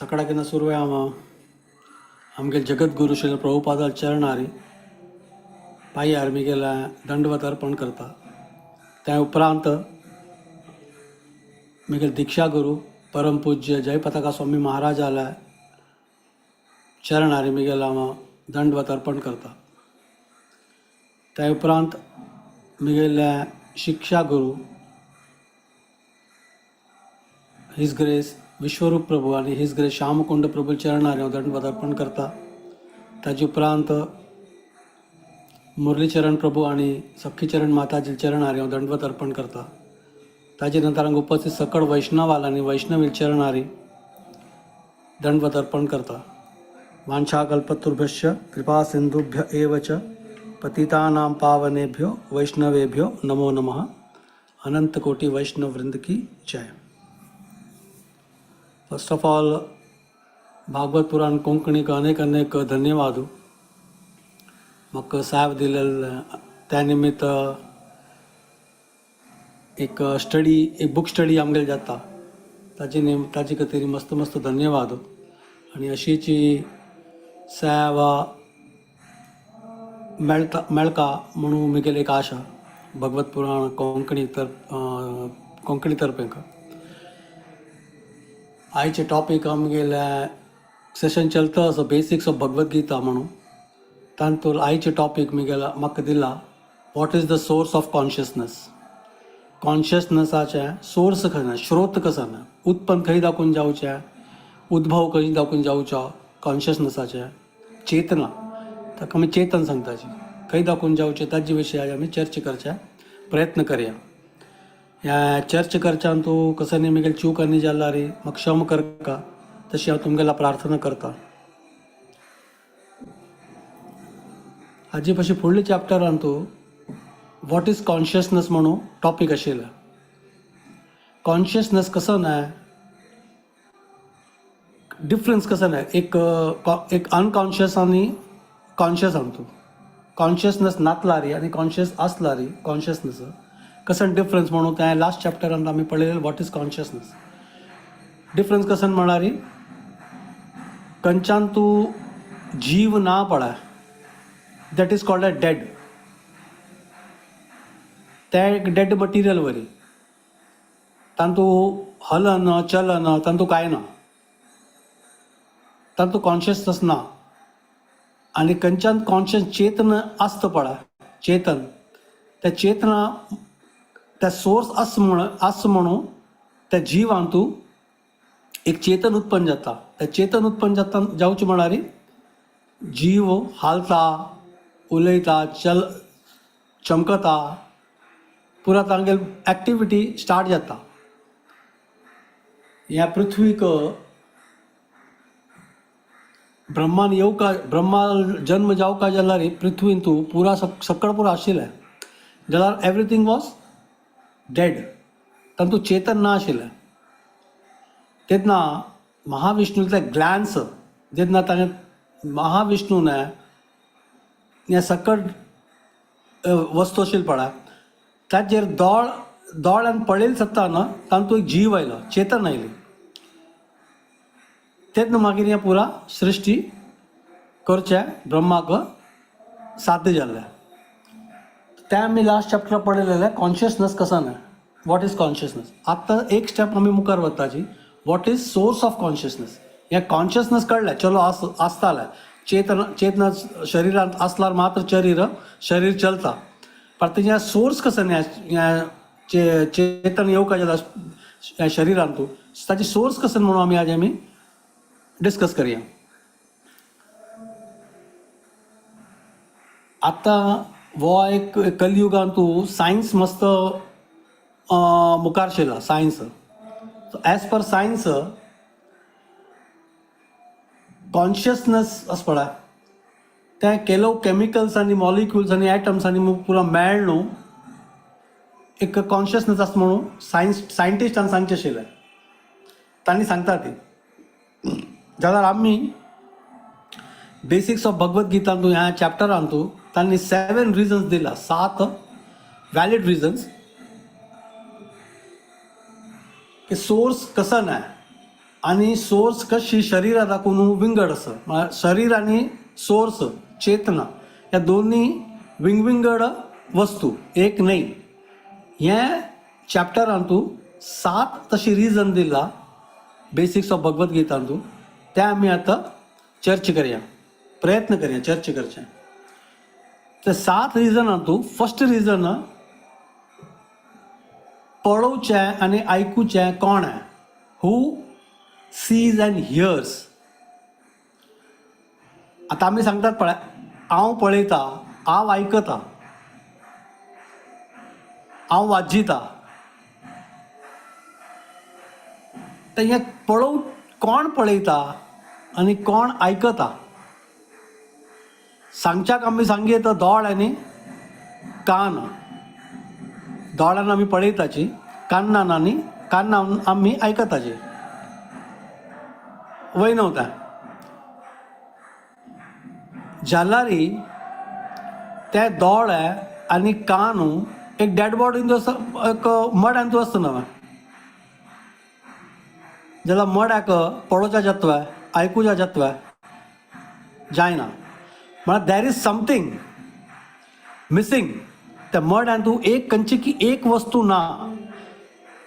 सकाळ केन्ना सुरवे हांव आमगे जगद्गुरू श्री प्रभुपादा चरणारी पांयार मिगेल्या दंडवत अर्पण करता. त्या उपरांत मिगेल दीक्षा गुरू परम पूज्य जयपताका स्वामी महाराजाला चरणारी मिगेल हांव दंडवत अर्पण करता. त्या उपरांत मिगेल्या शिक्षा गुरू his grace विश्वरूप प्रभू आनी his grace Shyamkund प्रभू चरणारी हांव दंडवत अर्पण करता. ताजे उपरांत मुरलीचरण प्रभू आनी सखीचरण माताजी चरणारी हांव दंडवत अर्पण करता. ताजे नंतर हांगा उपस्थित सकळ वैष्णवाल आनी वैष्णवी चरणारी दंडवत अर्पण करता. वाञ्छाकल्पतरुभ्यश्च कृपा सिन्धुभ्य एव च पतितानां पावनेभ्यो वैष्णवेभ्यो नमो नमः. अनंत कोटि वैष्णव वृंद की जय. फर्स्ट ऑफ ऑल, भागवत पुराण कोंकणीक अनेक अनेक धन्यवाद. म्हाका साहेब दिलेले त्या निमित्त एक स्टडी, एक बूक स्टडी आमगेली जाता, ताजे खातीर मस्त मस्त धन्यवाद. आनी अशीची सेवा मेळटा मेळका म्हणून म्हगेली एक आशा भगवत पुराण कोंकणी तर कोंकणी तर्फेक. आयचे टॉपीक आमगेले सेशन चलता असो बेसिक्स ऑफ भगवत गीता म्हणून. तातूंत आयचे टॉपीक म्हगेला म्हाका दिला, what is the source of consciousness. कॉन्शियसनसाचें source खंय ना, स्रोत कसो ना, उत्पन्न खंय दाखोवन जावचें, उद्भव खंय दाखोवन जावचो कॉन्शियसनसाचें, चेतना, ताका आमी चेतन सांगताची, खंय दाखोवन जावचें ताजे विशयी आज आमी चर्चा करचे प्रयत्न करया. ह्या चर्चा करच्यान तूं कसं न्ही म्हगेली चूक आनी जाल्यार म्हाका क्षमा करका, तशी हांव तुमगेला प्रार्थना करता. हाजे पशी फुडल्या चॅप्टरान तूं what is consciousness म्हणून टॉपीक आशिल्लो. कॉन्शियसनस कसो ना, डिफरन्स कसो ना, एक एक अनकॉन्शियस आनी कॉन्शियस आमतू, कॉन्शियसनस नातलारी आनी कॉन्शियस आसलारी कॉन्शियसनस कसं डिफरन्स म्हणून त्या लास्ट चॅप्टरान आमी पळयलें what is consciousness. Difference कसं म्हणारी, कंच्यान तूं जीव ना पळय, that is called a dead, ते एक डेड मटिरियल वरी, तांतू हलन चलन तांतू कांय ना, तांतू कॉन्शियसनस ना. आनी खंयच्यान कॉन्शियस चेतन आसता पळय, चेतन, त्या चेतना त्या सोर्स आस म्हण आस म्हणून त्या जिवांतू एक चेतन उत्पन्न जाता. त्या चेतन उत्पन्न जाता जावचें म्हळ्यार जीव हालता, उलयता, चल चमकता, पुरा तांगेल एक्टिविटी स्टार्ट जाता. ह्या पृथ्वीक ब्रह्मान येवका, ब्रह्मा जन्म जावका जाल्यार पृथ्वीन तूं पुरा सकळ पुरा आशिल्लें जाल्यार एवरीथींग वॉज डेड, तातूंत चेतन ना आशिल्लें. तेन्ना महाविष्णूतले ग्लॅन्स जेन्ना ताणें महाविष्णून हें सकट वस्तू आशिल्ली पळय, ताचेर दोळ दोळ्यान पळयलें सत्ता न्हू, तातूंत एक जीव आयलो, चेतन आयली. तेन्ना मागीर हें पुरा सृश्टी करचें ब्रह्माक साध्य जाल्लें. तें आमी लास्ट चॅप्टर पळयलेलें कॉन्शियसनस कसो ना, what is consciousness. आतां एक स्टेप आमी मुखार वताची, what is source of consciousness. हें कॉन्शियसनस कळ्ळें, चलो आस आसतालें चेतन, चेतना शरिरांत आसल्यार मात्र शरीर शरीर चलता, पण तेजें सोर्स कसो न्ही, हें चेतन येवका जाल्यार शरिरांतू ताची सोर्स कसो म्हणून आमी आज आमी डिस्कस करया. आतां हो एक कलयुगांतू सायन्स मस्त मुखार शिला science. As per science consciousness आसा पळय, तें केलो केमिकल्स आनी मॉलिक्युल्स आनी एटम्स आनी पुरा मेळ न्हू एक कॉन्शियसनस आसा म्हणून सायन्स सायंटिस्टान सांगचें आशिल्लें, तांणी सांगता ती. जाल्यार आमी बेसिक्स ऑफ भगवत गीतांतू ह्या चॅप्टरांतू तांणी 7 रिजन्स दिला, 7 व्हॅलिड रिजन्स की सोर्स कसं ना, आनी सोर्स कशी शरीरा दाखोवन विंगड आसा. म्हळ्यार शरीर आनी सोर्स चेतना ह्या दोन्ही विंगविंगड वस्तू, एक न्हय. हें चॅप्टरान तूं 7 तशी रिजन दिला बेसिक्स ऑफ भगवद गीतान तूं, ते आमी आतां चर्चा करया, प्रयत्न करया चर्चा करचे. ते 7 रिजनान तूं फर्स्ट रिजन पळोवचें आनी आयकुचें कोण आहे, हू सीज अँड हियर्स. आतां आमी सांगतात पळय, हांव पळयता, हांव आयकता, हांव वाजिता. तर हें पळोव कोण पळयता आनी कोण आयकता सांगच्याक आमी सांगीत दोळ आनी कान. दोळ्यान आमी पळयताची, कान्नान आनी कान्नान आमी आयकताची. वय न्हवता जाल्यारी ते दोळे आनी कानू एक डेड बॉडीन एक मड्यान तूं आसता न्हय, जाल्यार मड्याक पळोवच्या जातवा आयकुच्या जातवा जायना. म्हळ्यार there is something missing. त्या मड्यान तूं एक खंयची की एक वस्तू ना,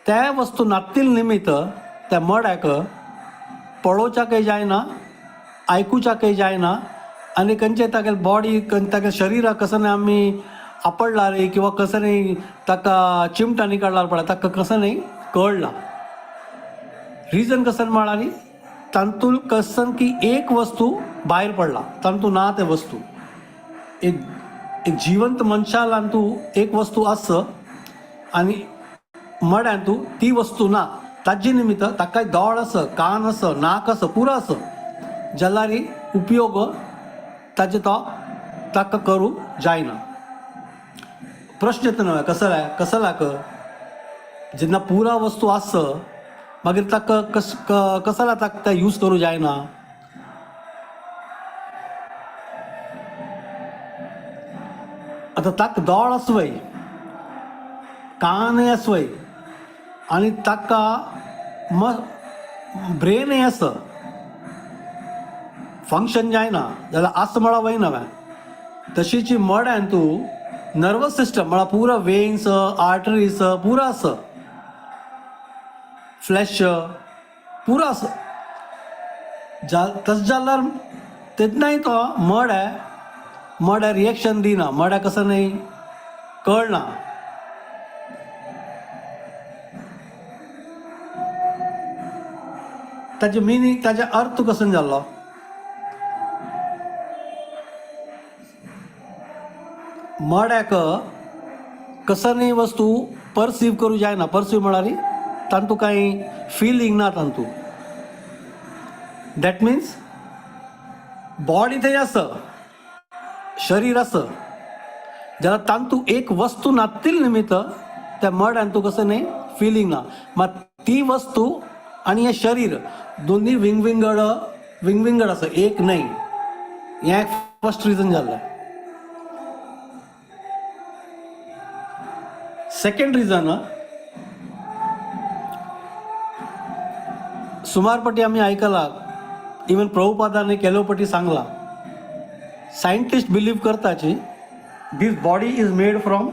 त्या वस्तू नातील निमित्त त्या मड्याक पळोवच्याकय जायना, आयकुच्याकय जायना आनी खंयचे तागेले बॉडी तागेले शरीराक कसं न्ही आमी आपडला रे किंवा कसं न्ही ताका चिमटांनी काडला पळय, ताका कसं न्ही कळ्ळा. रिजन कसं म्हळ्यार तातूंत कसन की एक वस्तू भायर पडला, तातूंत ना ते वस्तू. एक एक जिवंत मनशालान तूं एक वस्तू आस आनी मड्यान तूं ती वस्तू ना, ताजे निमित्त ताका दोळ आस, कान आस, नाक आस, पुरो आस, जाल्यार उपयोग ताजे तो ताका करूंक जायना. प्रश्न येता न्हय, कसो कसो लाक जेन्ना पुरा वस्तू आस मागीर ताका कस कसो ताका यूज करूं जायना. आतां ताका दोळ आसवय, कानय आसवय आनी ताका म ब्रेनय आसा, फंक्शन जायना जाल्यार आस म्हळ्यार वयना. तशीच मड्यान तूं नर्वस सिस्टम म्हळ्यार पुरा वेन्स आर्टरीज पुरा आसा, फ्लॅश पुरो आसा. तशें जाल्यार तेन्नाय तो मड्या मड्या रिएक्शन दिना, मड्या कसं न्ही कळना. ताजे मिनींग ताजे अर्थ कसो जाल्लो, मड्याक कसं न्ही वस्तू परसीव करूं जायना. परसीव म्हळ्यार तांतू कांय फिलींग ना तांतू. That means body थंय आसा, शरीर आसा, जाल्यार तांतू एक वस्तू नातील निमित्त त्या मड्यान तूं कसं न्ही फिलींग ना. मात ती वस्तू आनी हें शरीर दोन्ही विंगविंगड विंगविंगड आसा, एक न्हय. हें फर्स्ट रिजन जालें. सेकंड रिजन, सुमार पटी आमी आयकला, इवन प्रभुपादाने केलो पटी सांगला, सायंटिस्ट बिलीव करताची this body is made from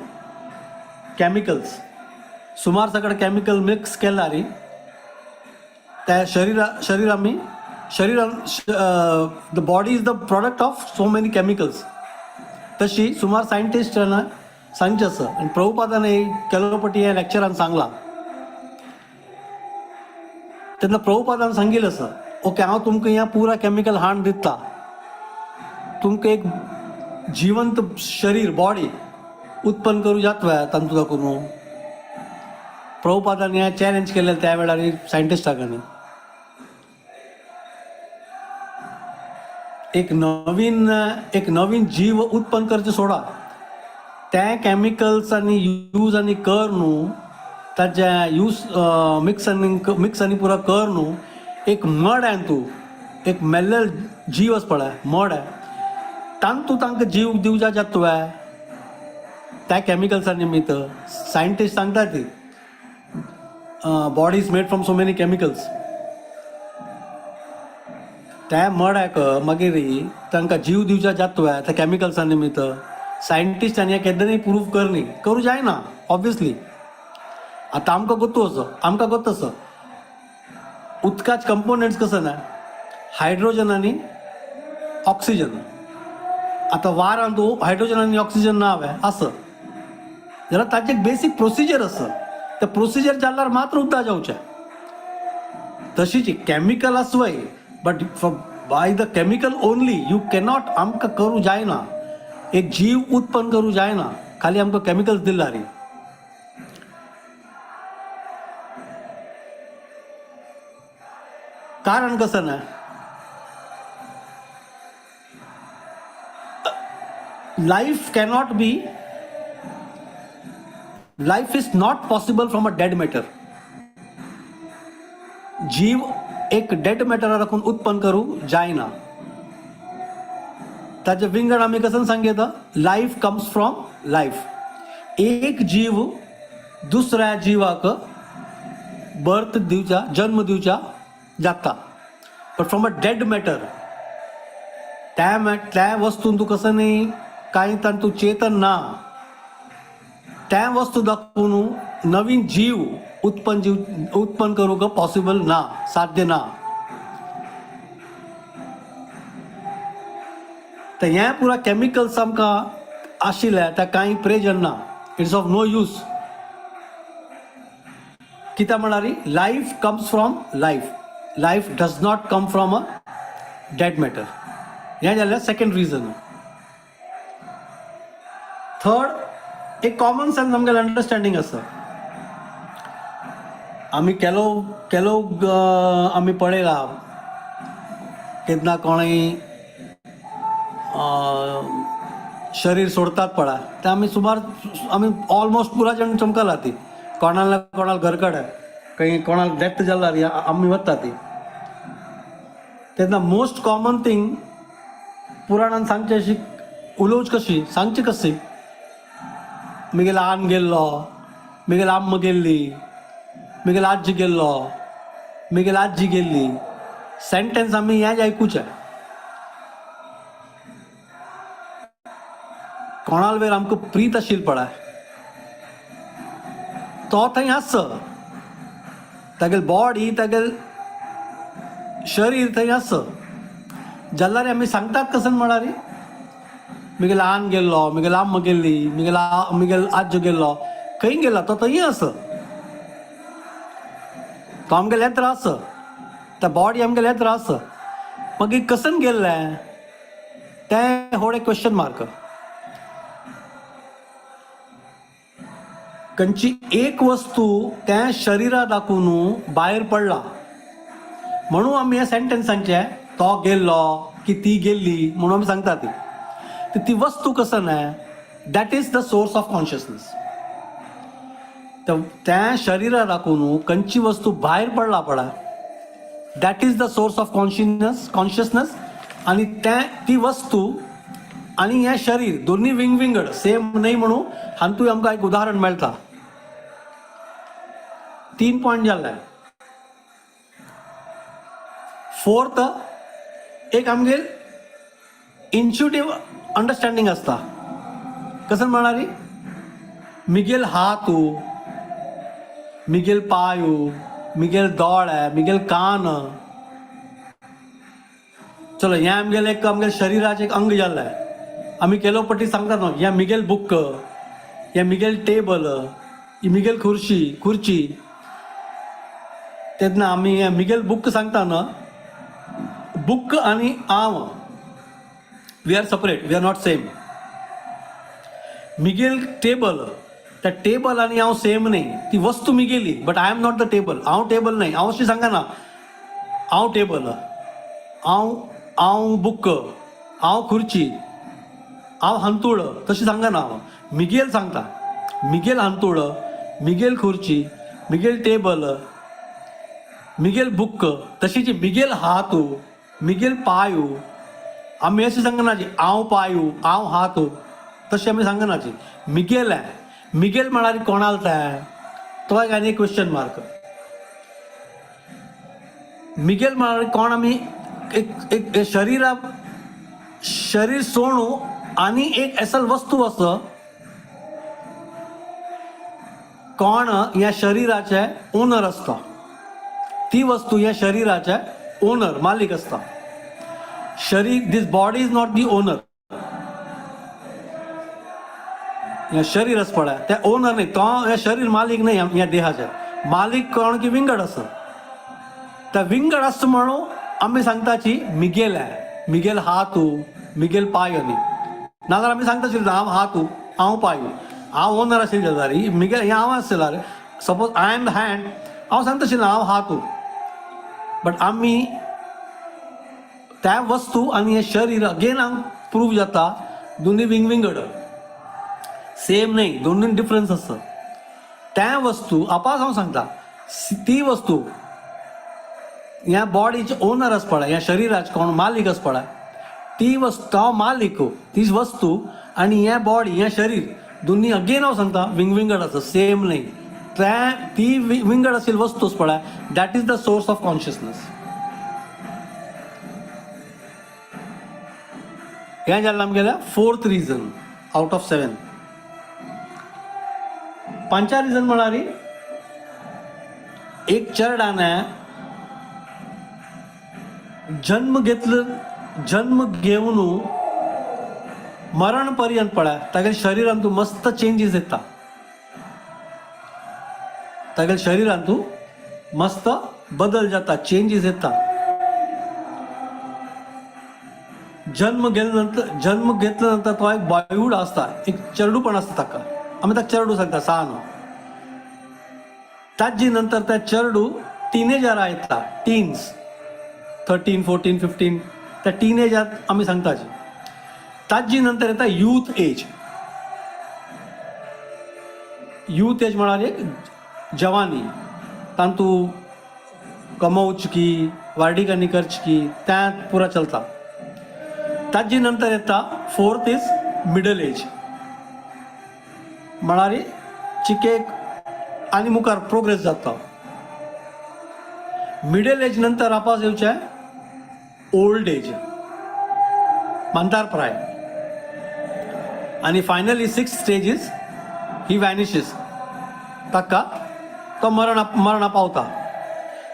chemicals. सुमार सगळं केमिकल मिक्स केला रे त्या शरीरा शरीर आमी शरीरान the body is the product of so many chemicals. तशी सुमार सायंटिस्टांना सांगचें आसा आनी प्रभुपादान केलो पटी ह्या लेक्चरान सांगला. तेन्ना प्रभुपादान सांगिल्लें आसा, ओके हांव तुमकां ह्या पुरा केमिकल हाडून दिता, तुमकां एक जिवंत शरीर बॉडी उत्पन्न करूं जाता तांतूं दाखोवन. प्रभुपादान हें चॅलेंज केलें त्या वेळार सायंटिस्टांनी. एक नवीन जीव उत्पन्न करचें सोडा, त्या केमिकल्स आनी यूज आनी कर न्हू, ताजे यूज मिक्स आनी पुरा कर न्हू, एक मड आहे तूं, एक मेल्लेल जीव आसा पळय मड आहे, तांतू तांकां जीव दिवच्या जाता तुवें त्या केमिकल्सा निमित्त. सायंटिस्ट सांगता ती body is made from so many chemicals. त्या मड्याक मागीर तांकां जीव दिवच्या जातोय त्या कॅमिकल्सा निमित्त सायंटिस्टांनी हें केन्नाय प्रूव करनी करूं जायना ऑब्वियसली. आतां आमकां गोत्तू असो आमकां गोत्त आसा उदकाचे कंपोनंट्स कसो ना हायड्रोजन आनी ऑक्सिजन. आतां वारान तूं हायड्रोजन आनी ऑक्सिजन ना हांवें आसा जाल्यार ताचें एक बेसीक प्रोसिजर आसा त्या प्रोसिजर जाल्यार मात्र उदक जावचें. तशीच chemical आसवय but by the chemical only you cannot आमकां करूं जायना एक जीव उत्पन्न करूं जायना खाली आमकां कॅमिकल्स दिल्यार रे. कारण कसं ना life cannot be life is not possible from a dead matter. जीव एक डेड मॅटरा राखून उत्पन्न करूं जायना. ताचे विंगड आमी कसं सांगता लायफ कम्स फ्रॉम लायफ. एक जीव दुसऱ्या जिवाक बर्थ दिवच्या जन्म दिवच्या जाता but from a dead matter. त्या त्या वस्तून तूं कसं न्ही कांय तातूंत चेतन ना त्या वस्तू दाखोवन नवीन जीव उत्पन्न जीव उत्पन्न करूंक पॉसिबल ना साध्य ना. तर हें पुरा कॅमिकल्स आमकां आशिल्लें त्या कांय प्रयोजन ना it's of no use. कित्याक म्हळ्यार life comes from life, life does not come from a dead matter. हें जालें सेकंड रिजन. थर्ड एक कॉमन सेन्स आमगेलें अंडरस्टँडींग आसा. आमी केलो केलो आमी पळयला केन्ना कोणूय शरीर सोडतात पळय ते आमी सुमार आमी ऑलमोस्ट पुरा जण चमकला ती कोणाला ना कोणाला घर कडेन खंय कोणाक डेथ जाल्यार आमी वता ती तेन्ना मोस्ट कॉमन थींग पुराणान सांगचें अशी उलोवची कशी सांगची कशी मिगेलो आन गेल्लो मिगेलो आम्म गेल्ली मिगेलो आजी गेल्लो मिगेलो आजी गेल्ली सेंटेन्स आमी हें आयकुचें. कोणाल वेर आमकां प्रीत आशिल्ली पळय तो थंय आस तागेली बॉडी तागेलें शरीर थंय आस जाल्यार आमी सांगतात कसं म्हळ्यार मिगेलो आन गेल्लो मिगेलो आम्म गेल्ली मिगेलो मिगेलो आज्जो गेल्लो खंय गेला तो थंय आस तो आमगेले येत्र आस त्या बॉडी आमगेले येत्र आस मागीर कसन गेल्लें तें होड एक क्वेश्चन मार्क. खंयची एक वस्तू त्या शरीरा दाखोवन भायर पडला म्हणून आमी हें सेंटेन्स सांगचें तो गेल्लो की ती गेल्ली म्हणून आमी सांगता ती तर ती वस्तू कसं न्हय that is the source of consciousness. तर त्या शरीरा दाखोवन खंयची वस्तू भायर पडला पळय that is the source of consciousness. आणि त्या ती वस्तू आणि हें शरीर दोन्ही विंगविंगड सेम न्हय म्हणून हातूंत आमकां एक उदाहरण मेळटा. तीन पॉयंट जाले. फोर्थ एक आमगेर इन्स्टिट्यूटिव्ह अंडरस्टँडींग आसता कसं म्हणाली मिगेल हात मिगेल पांय मिगेल दोळे मिगेल कान. चलो हें आमगेलें एक आमगेलें शरिराचें एक अंग जालें. आमी केलो पट्टी सांगतात न्हू हें मिगेल बुक हें मिगेल टेबल ही मिगेल खुर्शी खुर्ची. तेन्ना आमी हें मिगेल बुक सांगता न्हू बुक आनी हांव we are separate, we are not same. Miguel table त्या टेबल आनी हांव सेम न्ही ती वस्तू मिगेली but I am not the table. हांव टेबल न्हय हांव अशें सांगना हांव टेबल हांव हांव बुक हांव खुर्ची हांव हांतूळ तशें सांगना हांव मिगेल सांगता मिगेल हांतूळ मिगेल खुर्ची मिगेल टेबल मिगेल बुक. तशीच मिगेल हात मिगेल पांय आमी अशें सांगना हांव पांय हांव हात तशें आमी सांगना मिगेल मिगेल म्हळ्यार कोणाल तें तो एक आनी क्वेश्चन मार्क. मिगेल म्हळ्यार कोण आमी एक एक शरीरा शरीर सोणू आणि एक असल वस्तू आसा कोण ह्या शरीराचे ओनर आसता. ती वस्तू ह्या शरीराचे ओनर, मालीक आसता. शरीर, this body is not the owner. ह्या शरीर आसा पळय ते ओनर न्ही, तो ह्या शरीर मालीक न्ही. ह्या देहाचे मालीक कोण की विंगड आसा. त्या विंगड आसता म्हणून आमी सांगताची मिगेल आहे, मिगेल हात, मिगेल पाय. न्ही, नाजाल्यार आमी सांगता आशिल्ले हांव हात, हांव पाय, हांव ओनर आशिल्ले जाल्यार मिगेल हें हांव आसलें. Suppose I am the hand, हांव सांगता आशिल्लें हांव हात. बट आमी त्या वस्तू आनी हें शरीर अगेन हांग प्रूव जाता दोन्ही विंगविंगड, सेम न्ही, दोनूय डिफरन्स आसता. त्या वस्तू आपास हांव सांगता, ती वस्तू ह्या बॉडीचे ओनर आसा पळय, ह्या शरीराचे कोण मालीक आसा पळय, ती वस्तू हांव मालीक. ती वस्तू आनी हें बॉडी, हें शरीर दोन्ही अगेन हांव सांगता विंगविंगड आसा, सेम न्ही. त्या ती विंगड आशिल्ली वस्तू आसा पळय, that is the source of consciousness. हें जालें आमगेलें fourth reason out of 7. पांचव्या रिजन म्हळ्यार एक चेरडाने जन्म घेतलं, जन्म घेवन मरण पर्यंत पळय तागेल्या शरीरांतू मस्त चेंजीस येता, तागेल्या शरीरांतू मस्त बदल जाता, चेंजीस येता. जन्म घेतल्यानंतर, जन्म घेतल्यानंतर तो एक बॉयहूड आसता, एक चेरडू पण आसता ताका, आमी ताका चेरडू सांगता सान. ताजी नंतर त्या चेरडू टिनेजरा येता, टीन्स, 13 14 15, त्या टिनेजात आमी सांगताची. ताजी नंतर येता यूथ एज. यूथ एज म्हळ्यार एक जवानी, तांतू कमोवच की वार्डिकांनी करची की त्या पुरा चलता. ताजी नंतर येता फोर्थ is middle age, म्हळ्यार चिकेक आनी मुखार प्रोग्रेस जाता. मिडल एज नंतर आपास येवचें ओल्ड एज, म्हातारप्राय. आनी finally six stage is he vanishes, ताका तो मरणा मरणा पावता.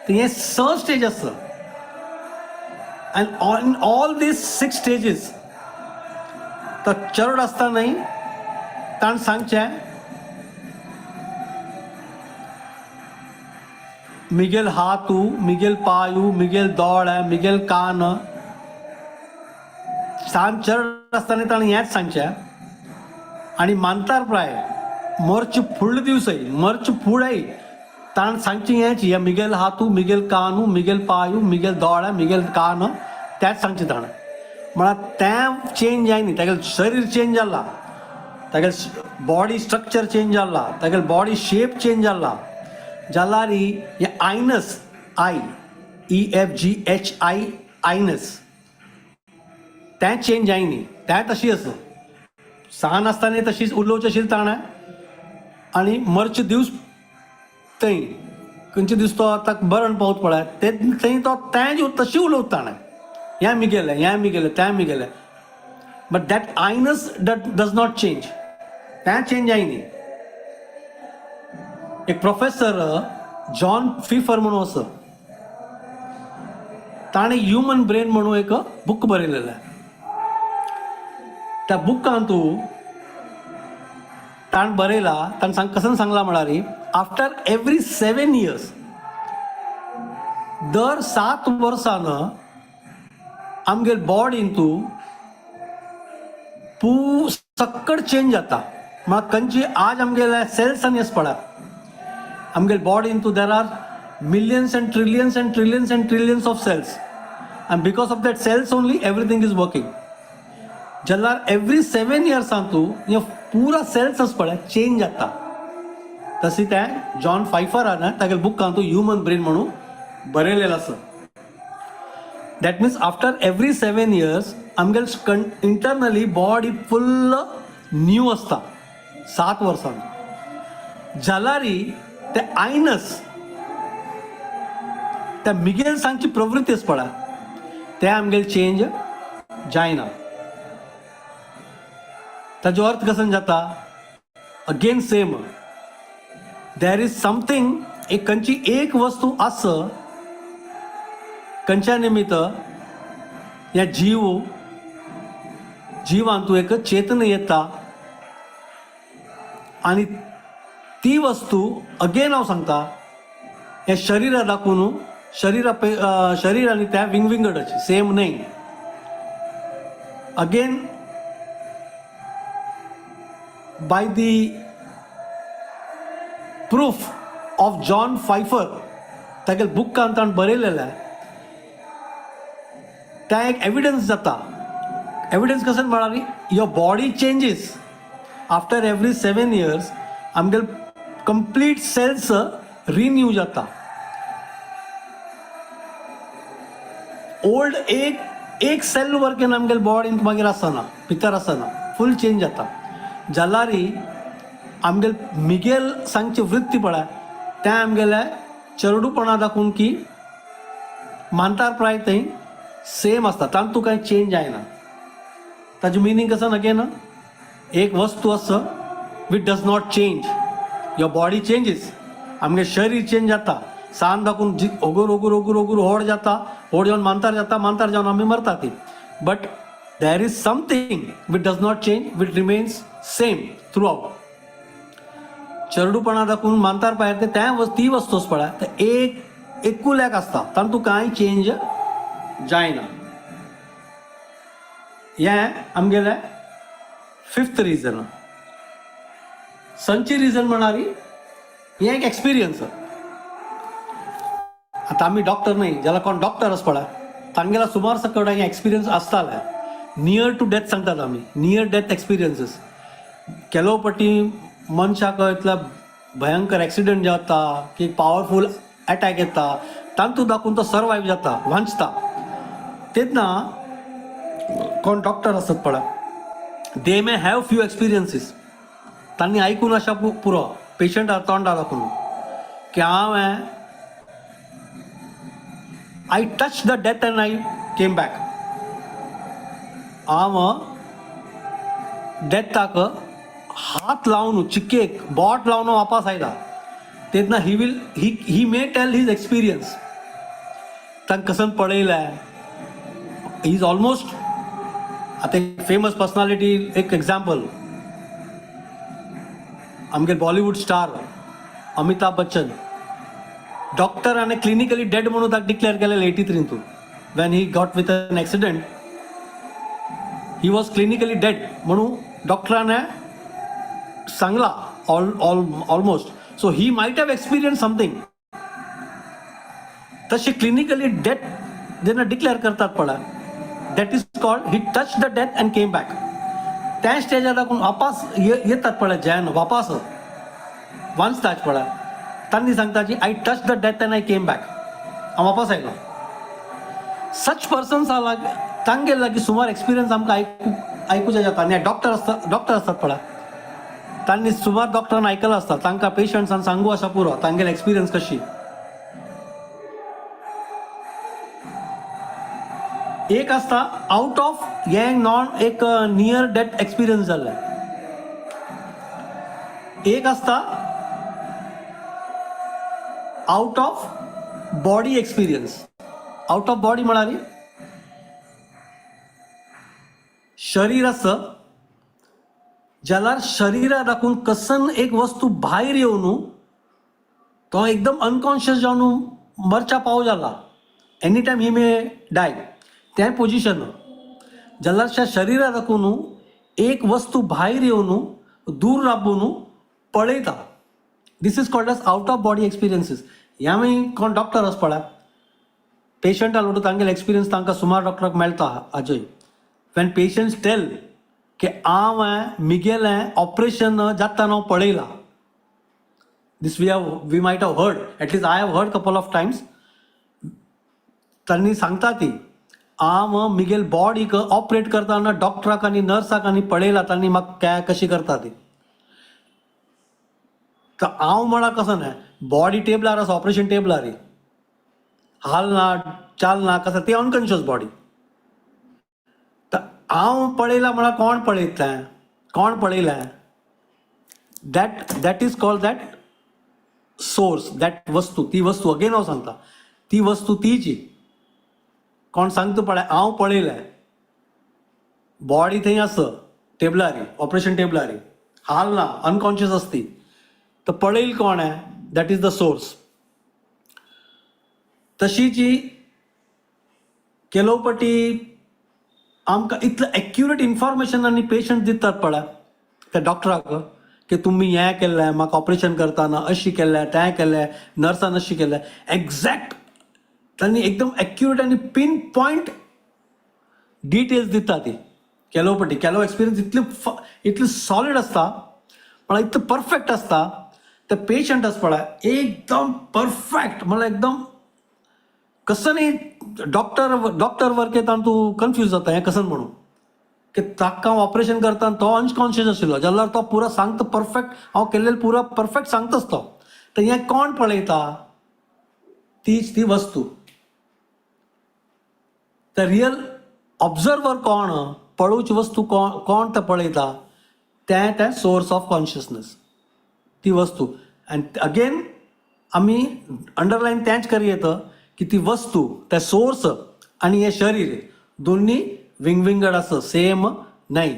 तर हे स स्टेज आसा. And on all these 6 stages तो चरड आसतना न्ही ताणें सांगचें मिगेल हातू, मिगेल पायू, मिगेल दोळे, मिगेल कान. सान चरड आसतना ताणें हेंच सांगचें. आनी मानतार प्राय मरचे फुडले दिवसय, मरचे फुडें ताणें सांगचें हेंच, हे मिगेल हातू, मिगेल कानू, मिगेल पायू, मिगेल दोळे, मिगेल कान, तेंच सांगचें ताणें. म्हळ्यार तें चेंज जायनी, तागेलें शरीर चेंज जाला, तागेलें बॉडी स्ट्रक्चर चेंज जाला, तागेलें बॉडी शेप चेंज जाला, जाल्यार हे I-ness, I E F G H I I-ness, तें चेंज जायनी, तें तशी आसा. सान आसतना तशीच उलोवचें आशिल्लें ताणें आनी मरचे दिवस थंय खंयचे दीस तो आतां मरण पावत पळय ते थंय तो तें तशी उलोवता ताणें, हें आमी गेलें, हें आमी गेलें, तें आमी गेलें. But that I-ness that does not change, तें चेंज जायनी. एक प्रोफेसर जॉन फिफर म्हणून आसा, ताणें ह्युमन ब्रेन म्हणून एक बूक बरयलेलें. त्या बुकांतू ताणें बरयला, ताणें सांग कसं सांगला म्हळ्यार आफ्टर एवरी 7 इयर्स, दर 7 वर्सान आमगेर बॉडीन तूं पू सक्कड चेंज जाता. म्हळ्यार खंयची आज आमगेले सेल्स आनी आसा पळय आमगेले बॉडीन तूं there are millions and trillions and trillions and trillions of cells, and because of that cells only everything is working. जाल्यार एवरी 7 इयर्सान तूं हे पुरा सेल्स आसा पळय चेंज जाता. तशी तें जॉन फायफरान तागेले बुकान तूं ह्युमन ब्रेन म्हणून बरयलेलें आसा. That means after every 7 years आमगेले इंटरनली बॉडी फुल्ल न्यू आसता 7 वर्सां. जाल्यार ते आयनस, त्या मिगेल सांगची प्रवृत्ती आसा पळय तें आमगेलें चेंज जायना. ताजो अर्थ कसन जाता? Again same, there is something, एक खंयची एक वस्तू आस खंयच्या निमित्त ह्या जीव जिवांतू एक चेतन येता आनी ती वस्तू अगेन हांव सांगता, हे शरीरा दाखोवन शरीरा शरीर आनी त्या विंगविंगडाची सेम न्हय. Again by the proof of John Pfeiffer, तागेले बुकान ताणें बरयलेलें त्या एक एविडन्स जाता. एविडन्स कशें म्हळ्यार your body changes after every 7 years. आमगेले कंप्लीट सेल्स रिन्यू जाता. ओल्ड एक एक सेल वर्केन आमगेले बॉडीन मागीर आसना, भितर आसना, फूल चेंज जाता. जाल्यारी आमगेले मिगेल सांगची वृत्ती पळय, तें आमगेले चरडूपणा दाखोवन की मानतार प्राय थंय सेम आसता, तातूंत कांय चेंज जायना. ताजें मिनींग कसो अगेन एक वस्तू आसा which does not change. Your body changes, आमगे शरीर चेंज जाता. सान दाखोवन जी ओगूर ओगूर ओगूर ओगूर व्हड जाता, व्हड जावन मानतार जाता, मानतार जावन आमी मरता ती. But there is something which does not change, which remains same throughout. चरडूपणा दाखोवन मानतार पायर ते त्या ती वस्तूच पळय तर एक एकुल्याक आसता, तातूंत कांय चेंज जायना. हें आमगेलें फिफ्थ रिजन. संची रिजन म्हणारी हें एक एक्सपिरियन्स. आतां आमी डॉक्टर न्हय, जाल्यार कोण डॉक्टर आसा पळय तांगेला सुमार सकट हें एक्सपिरियन्स आसतालें. नियर टू डेथ सांगतात आमी, नियर डेथ एक्सपिरियन्सीस. केलो पटी मनशाक इतल्या भयंकर एक्सिडंट जाता की पावरफूल एटॅक येता, तातूंत दाखोवन तो सर्वायव जाता, वांचता. तेन्ना कोण डॉक्टर आसत पळय, they may have few experiences. तांणी आयकून अशा पुरो पेशंटा तोंडा दाखोवन की हांवें I touch the death and I came back. हांव डेथाक हात लावन चिकेक बोट लावन वापस आयला. तेन्ना he will he he may tell his experience. तांकां कसन पळयलें, he is almost. आतां एक फेमस पर्सनालिटी, एक एग्जाम्पल, आमगे बॉलिवूड स्टार अमिताभ बच्चन. डॉक्टराने क्लिनिकली डेड म्हणून ताका डिक्लेअर केलेलं 83तून. When he got with an accident, he was clinically dead म्हणून डॉक्टराने सांगला all all almost. So he might have experience something. तशें क्लिनिकली डेथ जेन्ना डिक्लेअर करतात पळय, that is called he touch the death and came back. त्या स्टेजार दाखोवन वापस येतात पळय, जॅन वापस वांचतात पळय, तांणी सांगता की I touch the death and I came back, हांव वापस आयलो. सच पर्सन्स आर तांगेर लागीं सुमार एक्सपिरियन्स आमकां आयकुचें जाता. आनी डॉक्टर आसता, डॉक्टर आसतात पळय, तांणी सुमार डॉक्टरान आयकलां आसता, तांकां पेशंट्सान सांगू आसा पुरो तांगेले एक्सपिरियन्स कशी. एक आसता आउट ऑफ हे नॉन एक नियर डेथ एक्सपिरियन्स जाल्लें. एक आसता out of body experience. Out of body म्हळ्यार शरीर आसा जाल्यार शरीरा दाखोवन कसन एक वस्तू भायर येवन तो एकदम अनकॉन्शियस जावन मरच्या पाव जाला, any time he may die, तें पोजिशन. जाल्यार त्या शरीरा दाखोवन एक वस्तू भायर येवन दूर राबून पळयता. This is called as out of body experiences. ह्या आमी कोण डॉक्टर आसा पळय, पेशंट आलो तांगेले एक्सपिरियन्स तांकां सुमार डॉक्टराक मेळटा आजय. When patients tell की हांव मिगेलें ऑपरेशन जाता हांव पळयलां, this we might have heard, at least I have heard couple of times. तांणी सांगता ती हांव मिगेल बॉडीक ऑपरेट करतना डॉक्टराक आनी नर्साक आनी पळयला, तांणी म्हाका काय कशी करता ती. तर हांव म्हळ्यार कसो न्हय, बॉडी टेबलार आसा, ऑपरेशन टेबलार, हालना चालना कसं ते अनकॉन्शियस बॉडी. हांव पळयलां म्हळ्यार कोण पळयतलें, कोण पळयलें, that that is called that source, that वस्तू, ती वस्तू. अगेन हांव सांगता, ती वस्तू तीची. कोण सांगता पळय हांव पळयलें, बॉडी थंय आसा टेबलारी, ऑपरेशन टेबलारी, हाल ना, अनकॉन्शियस आसती, तर पळयल कोण आहे, that is the source. तशी जी केलोपटी आमकां इतलें एक्युरेट इन्फॉर्मेशन आनी पेशंट दितात पळय त्या डॉक्टराक की तुमी हें केल्लें, म्हाका ऑपरेशन करतना अशी केल्लें, तें केल्लें, नर्सान अशी केल्लें, एग्जॅक्ट तांणी एकदम एक्युरेट आनी पिन पॉयंट डिटेल्स दिता ती केलोपटी. केलो एक्सपिरियन्स इतली इतली सॉलीड आसता म्हळ्यार इतलो परफेक्ट आसता. ते पेशंट आसा पळय एकदम परफेक्ट, म्हळ्यार एकदम कसं न्ही डॉक्टर डॉक्टर वर्क येता तूं कन्फ्यूज जाता हें कसन म्हणून की ताका हांव ऑपरेशन करता तो अनकॉन्शियस आशिल्लो जाल्यार तो पुरो सांगता परफेक्ट, हांव केल्लें पुरो परफेक्ट सांगताच तो. तर हें कोण पळयता, तीच ती वस्तू. तर रियल ऑब्जर्वर कोण, पळोवची वस्तू कोण, कोण तें पळयता, तें तें सोर्स ऑफ कॉन्शियसनस, ती वस्तू. आनी अगेन आमी अंडरलायन तेंच करी येता की ती वस्तू, तें सोर्स आनी हें शरीर दोन्ही विंगविंगड आसा, सेम न्हय.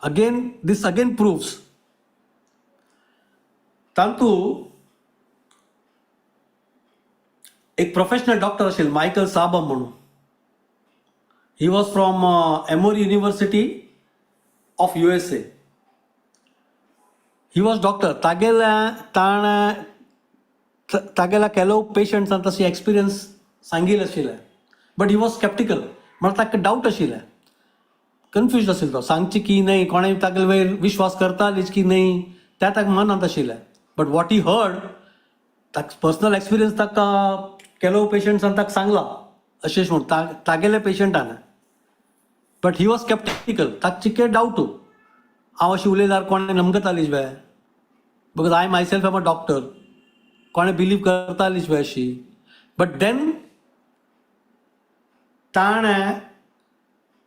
अगेन दीस अगेन प्रुफ्स तातूं एक प्रोफेशनल डॉक्टर आशिल्लो मायकल साबम म्हणून. He was from Emory University of USA. He was doctor. तागेल्या ताणें तागेल्या केलो पेशंट्सान तशी एक्सपिरियन्स सांगिल्लें आशिल्लें, बट he was sceptical, म्हळ्यार ताका डावट आशिल्लें, कन्फ्यूज आशिल्लो तो, सांगची की न्हय, कोणें तागेले वयर विश्वास करतालीच की न्हय, तें ताका मनांत आशिल्लें. बट what he heard, ताका पर्सनल एक्सपिरियन्स ताका केलो पेशंट्सान ताका सांगलां अशें म्हूण तागेल्या पेशंटान, बट he was sceptical, ताका चिके डावटू, हांव अशें उलयल्यार कोणें नमकतालीच bye, because I myself am a doctor, कोणें बिलीव करतालीच बे अशी. बट then ताणें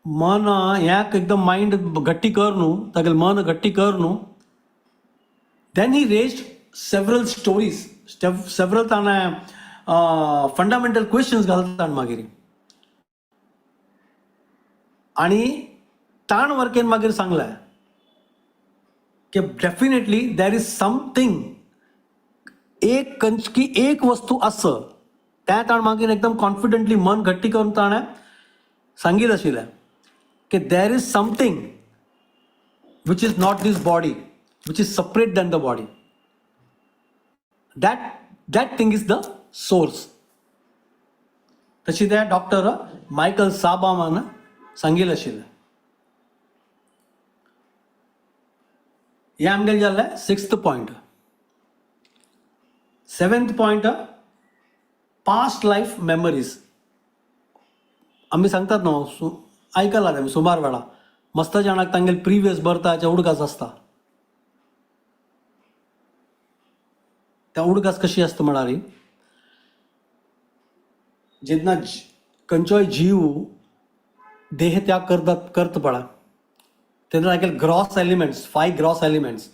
मन ह्याक एकदम मायंड घट्टी कर न्हू, तागेलें मन घट्टी कर न्हू, then he raised several stories, several ताणें फंडामेंटल क्वेश्चन्स घालता ताणें मागीर, आनी ताण वर्केन मागीर सांगलें की डेफिनेटली there is something, एक कंचकी एक वस्तू आस, त्या ताण मागीर एकदम कॉन्फिडंटली मन घट्टी करून ताणें सांगीत आशिल्लें की there is something which is not this body, which is separate than the body, that that thing is the source. तशी त्या डॉक्टर मायकल साबामान सांगिल्लें आशिल्लें. हें आमगेलें जालें sixth point. Seventh point, past life memories. आमी सांगतात न्हू, आयकलां आमी सुमार वेळा, मस्त जाणांक तांगेले प्रिवियस बर्थाचे उडगास आसता. त्या उडगास कशी आसता म्हळ्यार, जेन्ना खंयचोय जीव देह त्याग करता करता पळय तेन्ना तागेले gross elements, 5 gross elements,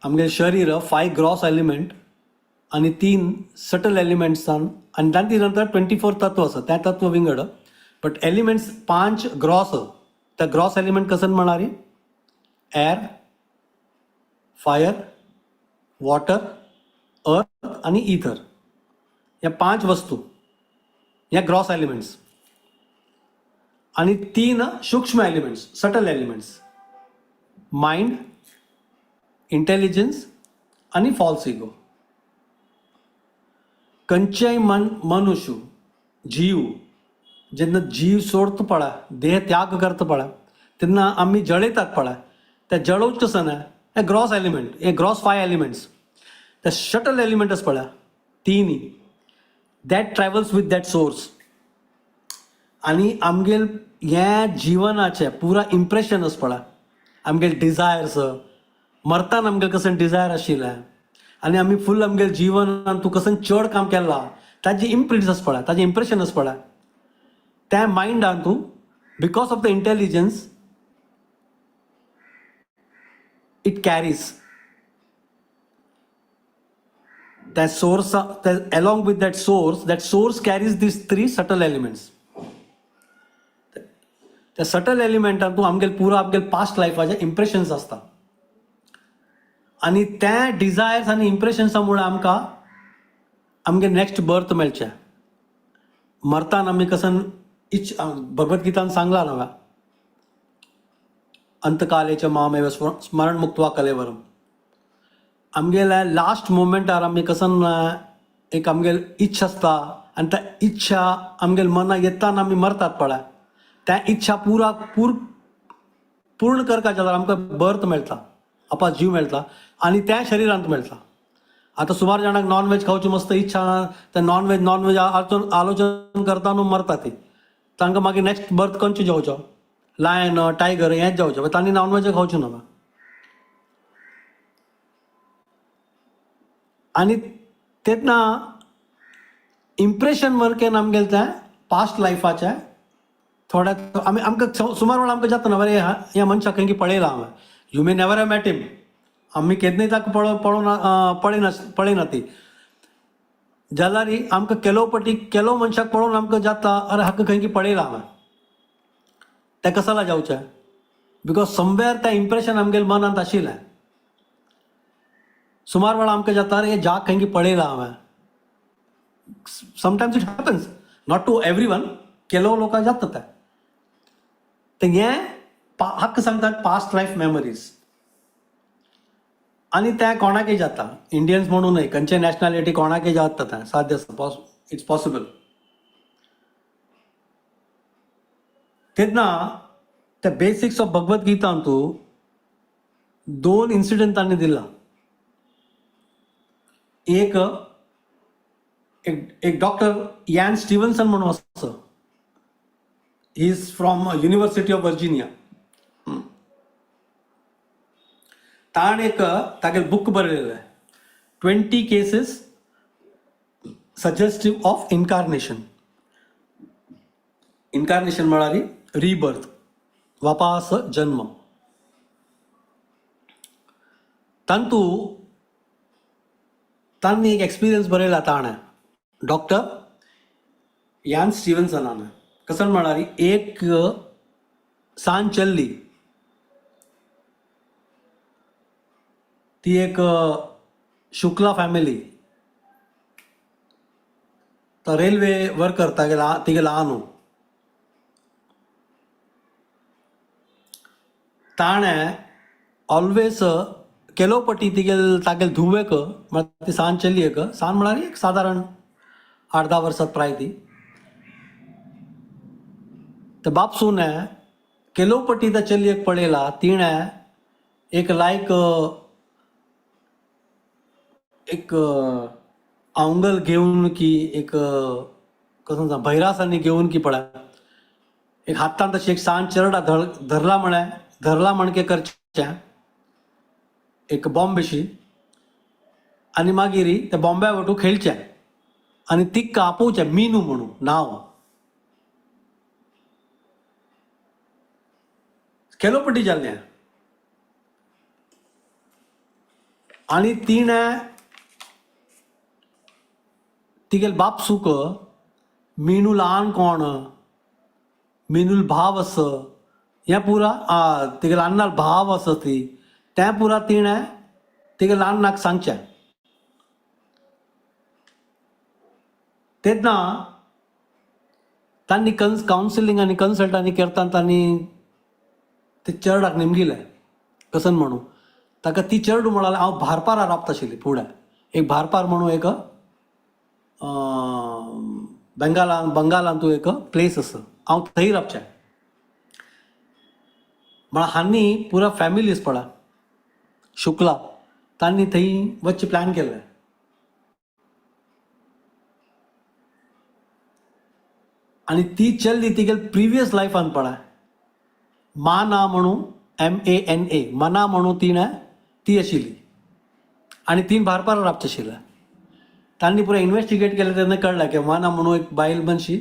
आमगेलें शरीर 5 ग्रॉस एलिमेंट आनी 3 सटल एलिमेंट्सान, आनी तांचे नंतर 24 तत्व आसा, तें तत्व विंगड, बट एलिमेंट्स 5 ग्रॉस. त्या ग्रॉस एलिमेंट कसन म्हळ्यार एर, फायर, वॉटर, अर्थ आनी इथर, ह्या 5 वस्तू ह्या ग्रॉस एलिमेंट्स, आनी 3 सूक्ष्म elements, subtle elements, mind, intelligence आनी फॉल्स इगो. खंयचेय मनुष्य जीव जेन्ना जीव सोडता पळय, देह त्याग करता पळय, तेन्ना आमी जळयतात पळय, त्या जळोवचें कसं न्हय, हे ग्रॉस एलिमेंट, हे ग्रॉस 5 एलिमेंट्स, ते शटल एलिमेंट आसा पळय तिनी, that travels with that source. आनी आमगेल हें जिवनाचें पुरा इम्प्रेशन आसा पळय, आमगेल डिजायर्स, मरताना आमगेल कसं डिजायर आशिल्लें आनी आमी फूल आमगेल जिवनान तूं कसं चड काम केलां ताजी इम्प्रिंट्स आसा पळय, ताजें इम्प्रेशन आसा पळय, त्या मायंडान तूं because of the intelligence it carries that source, along with that source, that source carries these three subtle elements. त्या सटल एलिमेंटान तूं आमगेल पुरो आमगेल पास्ट लायफाचे इम्प्रेशन्स आसता आनी त्या डिजायर्स आनी इम्प्रेशन्सा मुळे आमकां आमगे नेक्स्ट बर्थ मेळचें. मरतान आमी कसन इच्छ, भगवद गीतान सांगला न्हय, अंतकालेच मामेव स्मरण मुक्त्वा कलेवरम. आमगेल्या लास्ट मोमेंटार आमी कसन एक आमगेल इच्छा आसता आनी त्या इच्छा आमगेल मना येताना आमी मरतात पळय, त्या इच्छा पुरा पूर्ण करपाक जाल्यार आमकां बर्थ मेळटा, आपा जीव मेळटा आनी त्या शरिरांत मेळटा. आतां सुमार जाणांक नॉन वेज खावची मस्त इच्छा, ते नॉन वेज आलोचन करता न्हू मरता ती. तांकां मागीर नेक्स्ट बर्थ खंयचें जावचो, लायन टायगर हेंच जावचें, तांणी नॉन वेज खावचें ना. आनी तेन्ना इम्प्रेशन वर्केन आमगेलें तें पास्ट लायफाचें थोड्या आमी आमकां सुमार वेळा आमकां जाता ना, बरें ह्या मनशाक खंय पळयलां हांवें, you may never have met him, आमी केन्नाय ताका पळयना ती, जाल्यार आमकां केलो पटी केलो मनशाक पळोवन आमकां जाता अरे हाका खंय पळयलां हांवें, तें कसाला जावचें, because somewhere तें इम्प्रेशन आमगेले मनांत आशिल्लें. सुमार वेळा आमकां जाता अरे जाग खंय पळयलां हांवें. Sometimes it happens, not to every one, केलो लोकांक जाता तें. तें हें हक्क सांगतात पास्ट लायफ मेमरीज. आनी तें कोणाकय जाता, इंडियन्स म्हणून न्हय, खंयचे नॅशनॅलिटी कोणाकय जाता तें साध्य आसा, it's possible. तेन्ना त्या बेसिक्स ऑफ भगवद गीतान तूं दोन इन्सिडंट तांणी दिला. एक एक डॉक्टर यान स्टीवन्सन म्हणून आसा, he is from University of Virginia. ताणें एक तागेलें बूक बरयलेलें, 20 cases suggestive of incarnation. Incarnation म्हळ्यार रिबर्थ, वापास जन्म. तांतू तांणी एक एक्सपिरियन्स बरयला ताणें, डॉक्टर यान स्टीवन्सनान. कसं म्हळ्यार एक सान चल्ली, ती एक शुक्ला फॅमिली, तो रेल्वे वर्कर तागेला तिगेला न्हू, ताणें ऑलवेज केलो पटी तिगेल तागेल धुवेक, म्हळ्यार ती सान चली एक, सान म्हळ्यार एक सादारण 8-10 वर्सां प्राय ती, ते बापसून केलो पटी त्या चलयेक पळयला, तिणें एक लायक एक आंगल घेवन की एक कसं सांग भैरासांनी घेवन की पळय एक हातान तशी एक सान चरडा धरला म्हळें, धरला म्हणके करचें एक बॉम्बेशी, आनी मागीर त्या बॉम्ब्या वटू खेळचें आनी तिका आपोवचें मिनू म्हणून नांव. केलोपटी जाल्लें आनी तिणें तिगेल बापसूक मिनू ल्हान कोण, मिनूल भाव आस, हें पुरा तिगेल अन्नाल भाव आसा ती, तें पुरा तिणें तिगेल अन्नाक सांगचें. तेन्ना तांणी कावन्सिलींग आनी कन्सल्ट आनी करतना तांणी ते चेरडाक नेमगिलें कसन म्हणून ताका ती चेरडू म्हणाले हांव भारपारा राबता आशिल्ली फुडें एक भारपार म्हणून एक बेंगालान बंगालान तूं एक प्लेस आसा, हांव थंय राबचें म्हळ्यार हांणी पुरा फॅमिलीज पळय शुक्ला तांणी थंय वचचें प्लॅन केल्लें. आनी ती चल्ली तिगेल प्रिवियस लायफान पळय माना म्हणून MANA मना म्हणून तिणें ती आशिल्ली आनी तीन भारपार राबचें आशिल्लें. तांणी पुराय इन्वेस्टिगेट केलें तेन्ना कळ्ळें की मना म्हणून एक बायल मनशी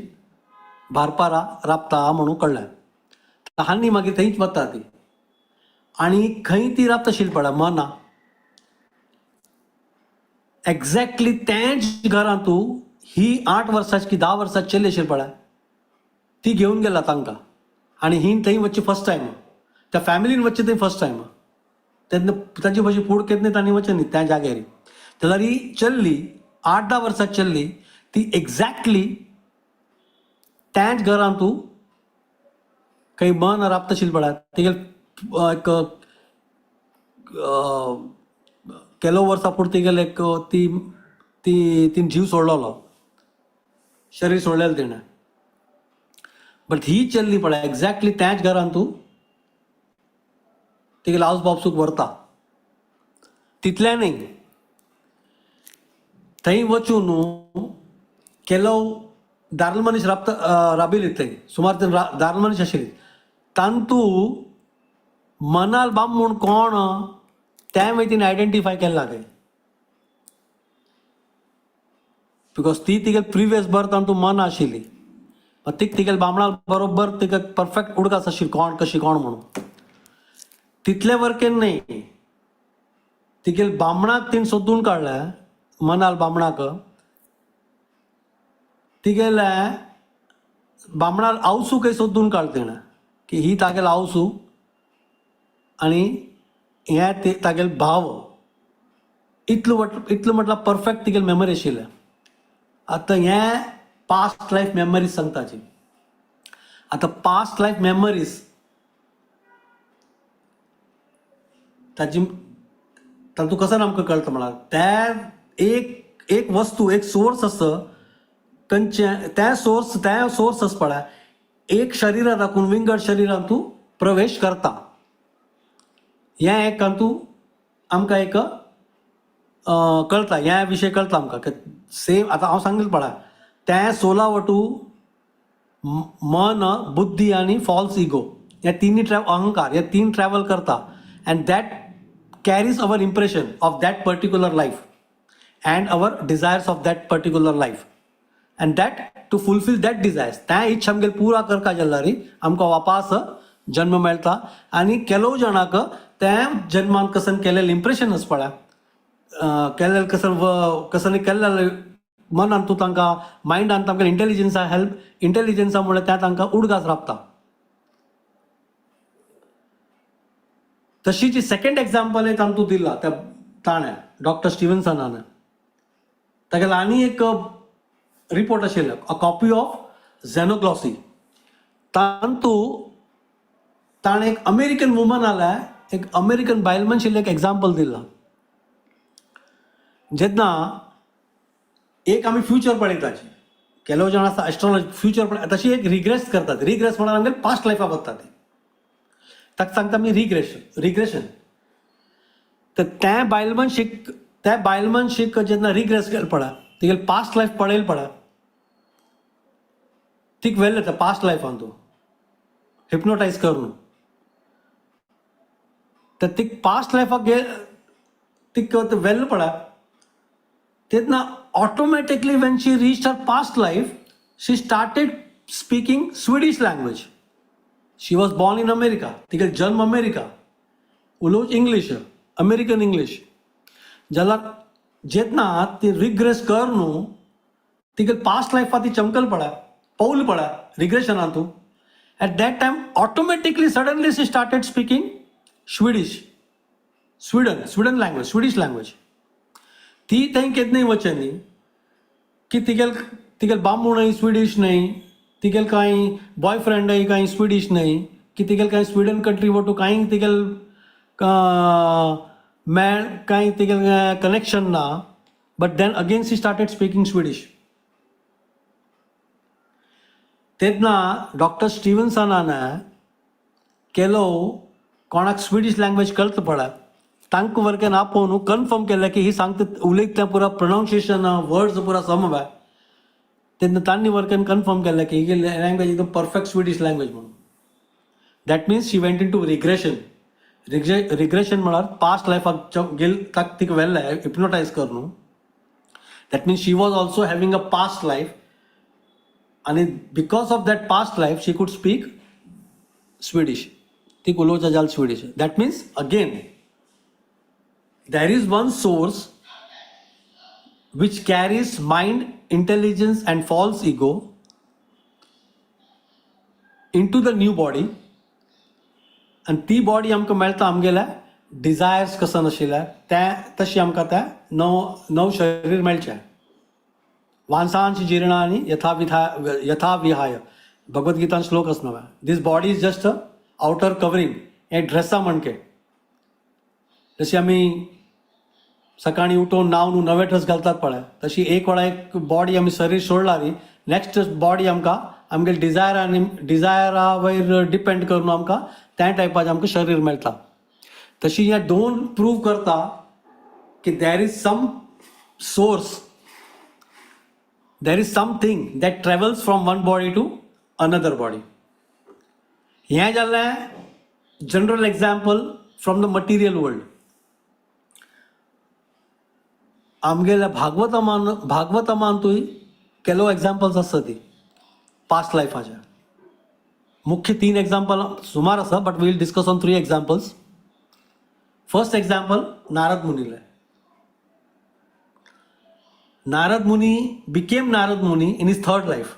भारपारा राबता म्हणून कळ्ळें. हांनी मागीर थंयच वता ती आनी खंय ती राबता शिल्पडा मना एक्झॅक्टली तेंच घरांत तूं ही 8 वर्साची की 10 वर्साची चली शिरपडा ती घेवन गेला तांकां आनी ही थंय वचची फर्स्ट टायम, त्या फॅमिलीन वचचे थंय फर्स्ट टायम. तेन्ना तांची भाशे फूड केन्ना तांणी वचना न्ही त्या जाग्यार. जाल्यार ही चल्ली 8-10 वर्सां चल्ली ती एक्झॅक्टली त्याच घरांत तूं खंय मन राबता शिरपडा तिगेल एक केलो वर्सां पुरती गेले एक ती ती तिने जीव सोडलेलो, शरीर सोडलेलें तिणें. बट he चल्ली पळय एक्झॅक्टली त्याच घरान तूं तिगेले आवस बापसूक व्हरता. तितलें न्ही, थंय वचून केलो दारल मनीस राबता राबिल्ली थंय सुमार थंय दारल मनीस आशिल्ली. तांतू मनाल बाम म्हूण कोण तें मागीर तिणें आयडेंटिफाय केलां थंय, because ती तिगेल प्रिवियस बर्थ तांतू मन आशिल्ली. तीक तिगेल बामणा बरोबर तिका परफेक्ट उडकास आशिल्ली कोण कशी कोण म्हणून. तितले वर्केन न्ही, तिगेल बामणाक तिणें सोदून काडलें, मनाल बामणाक तिगेले बामणाल आवसू खंय सोदून काडलें तिणें की ही तागेल आवसू आनी हें ते तागेल भाव. इतलो इतलो म्हटल्यार परफेक्ट तिगेल मेमरी आशिल्लें. आतां हें पास्ट लायफ मेमरीज सांगताची. आतां पास्ट लायफ मेमरीज ताजी तातूंत कसो आमकां कळटा म्हळ्यार त्या एक एक वस्तू एक सोर्स आसा खंयचें त्या सोर्स आसा पळय एक शरिरां दाखून विंगड शरिरान तूं प्रवेश करता. हें एक तूं आमकां एक कळटा, ह्या विशय कळटा आमकां की सेम. आतां हांव सांगलें पळय तें सोला वटू मन बुद्धी आनी फॉल्स इगो हे तिनूय अहंकार हे तीन ट्रॅवल करता and that carries our impression of that particular life and our desires of that particular life and that to fulfil that desires. त्या इच्छा आमगेली पुरा करता जाल्यार आमकां वापास जन्म मेळटा. आनी केलो जाणाक त्या जन्मान कसन केलेलें इम्प्रेशन आसा पळय केल्लें कसन कसन केल्लें मनान तूं तांकां मायंडान तांकां इंटेलिजन्सा हेल्प इंटेलिजन्सा म्हळ्यार त्या तांकां उडगास राबता. तशी जी सेकंड एग्जाम्पल तांतूं दिला त्या ताणें डॉक्टर स्टिवन्सनान तागेलो आनी एक रिपोर्ट आशिल्लो अ कॉपी ऑफ झेनोग्लॉसी. तांतू ताणें एक अमेरिकन वुमन आल्या एक अमेरिकन बायल मनशेलें एक एग्जाम्पल दिलां. जेन्ना एक आमी फ्युचर पळयताची केलो जाण आसता एस्ट्रोलॉजी फ्युचर पळय तशी एक रिग्रेस करतात. रिग्रेस म्हळ्यार आमगेले पास्ट लायफाक वता ती ताका सांगता आमी रिग्रेशन. तर त्या बायल मनशीक त्या बायल मनशीक जेन्ना रिग्रेस केलें पळय तिगेले पास्ट लायफ पळयलें पळय तिका व्हेलें त्या पास्ट लायफान तूं हिप्नोटायज करून तर तिका पास्ट लायफाक गे तिका व्हेलें पळय तेन्ना automatically when she reach her past life she started speaking Swedish language. She was born in America, तिगेलो जन्म अमेरिका, उलोवच इंग्लीश, अमेरिकन इंग्लीश. जाल्यार जेन्ना ती रिग्रेस कर न्हू तिगेले पास्ट लायफाक ती चमकल पळय पौल पळय रिग्रेशनान तूं at that time automatically suddenly she started speaking Swedish, Sweden Sweden language, Swedish language. ती थंय केन्नाय वचनी न्ही की तिगेल तिगेल बामूणय स्विडीश न्हय, तिगेल कांय बॉयफ्रेंडय कांय स्विडीश न्हय, की तिगेल कांय स्विडन कंट्री वटू कांय तिगेल मेळ कांय तिगेल कनेक्शन ना. But then again she started speaking Swedish. तेन्ना डॉक्टर स्टिवन्सनान केलो कोणाक स्विडीश लँग्वेज कळटा पळय तांकां वर्गेन आपोवन कन्फर्म केलें की ही सांगता उलयता पुरा प्रोनावन्सिएशन वर्ड्स पुरा समवाय. तेन्ना तांणी वर्गेन कन्फर्म केलें की ही लँग्वेज एकदम परफेक्ट स्विडीश लँग्वेज म्हणून. That means she went into regression. Regression म्हळ्यार पास्ट लायफाक गेल ताका तिका व्हेल्लें हिप्नोटायज करून. That means she was also having a past life आनी because of that past life she could speak Swedish. ती उलोवच्या जाल Swedish. That means again there is one source which carries mind, intelligence and false ego into the new body. आनी ती body आमकां मेळटा आमगेल्या desires कसो नाशिल्ल्या त्या तशी आमकां त्या नव नव शरीर मेळचें. वांसांश जीर्णानी यथा यथा विहाय, भगवद्गीतान श्लोक आसा नव्या. This body is just a outer covering. हें ड्रेसा म्हणके जशी आमी सकाळी उठून न्हांवन नवे ड्रेस घालतात पळय, तशी एक वेळा एक बॉडी आमी शरीर सोडला न्ही, नेक्स्ट बॉडी आमकां आमगेले डिजायर आनी डिजायरा वयर डिपेंड करून आमकां त्या टायपाचें आमकां शरीर मेळटा. तशी हें दोन प्रूव करता की there is some source, there is something that travels from one body to another body. हें जालें general example from the material world. आमगेल्या भागवतमान भागवतमांतूय केलो एग्जाम्पल्स आसता ती पास्ट लायफाच्या. मुख्य तीन एग्जाम्पल सुमार आसा, but we'll discuss on three examples. First example Narad मुनीले. Narad Muni became Narad Muni in his third life.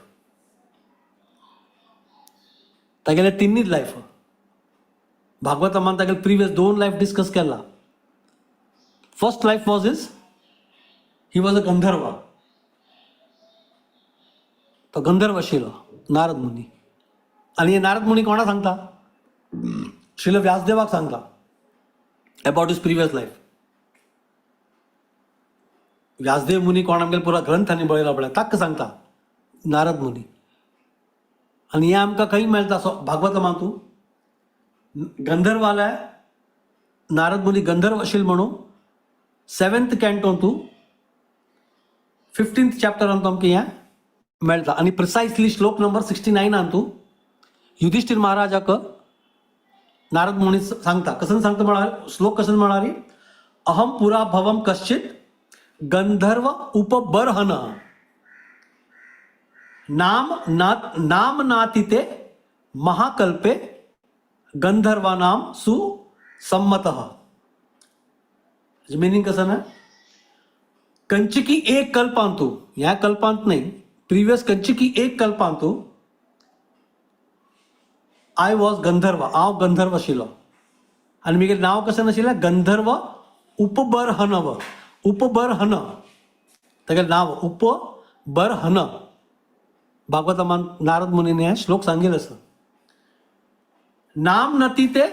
तागेले तिन्नीच लायफ भागवतमान तागेले प्रिवियस दोन लायफ डिस्कस केला. First life was his, he was a Gandharva. तो गंधर्व आशिल्लो नारद मुनी. आनी हे नारद मुनी कोणा सांगता? श्रील व्यासदेवाक सांगता about his previous life. Vyasdev मुनी कोण आमगेले पुरा ग्रंथांनी बरयला पळय, ताका सांगता नारद मुनी. आनी हें आमकां खंय मेळटा? सो भागवतमांतू गंधर्वाले नारद मुनी गंधर्व आशिल्लो म्हणून सेवेंथ कॅन्टोंतू 15th चॅप्टरांत आमकां हें मेळटा. आनी प्रिसायसली श्लोक नंबर 69 तूं युधिष्ठिर महाराजाक नारद मुनी सांगता. कसं सांगता म्हळ्यार श्लोक कसं म्हळ्यार, अहम पुरा भवम कश्चित गंधर्व उपबर्हन नाम ना नाम नातिते महाकल्पे गंधर्वानाम सुसम्मतः. मिनिंग कसं ना, कंचिकी एक कल्पांतू, ह्या कल्पांत नाही, प्रिवियस कंचिकी एक कल्पांतू I was गंधर्व. हांव गंधर्व आशिल्लो आनी म्हगेलें नांव कशें नाशिल्लें? गंधर्व उपबर्हनव. उपबर्हन तागेलें नांव उपबर्हन. भागवतमान नारद मुनीने हे श्लोक सांगिल्लें आसा. नाम नती ते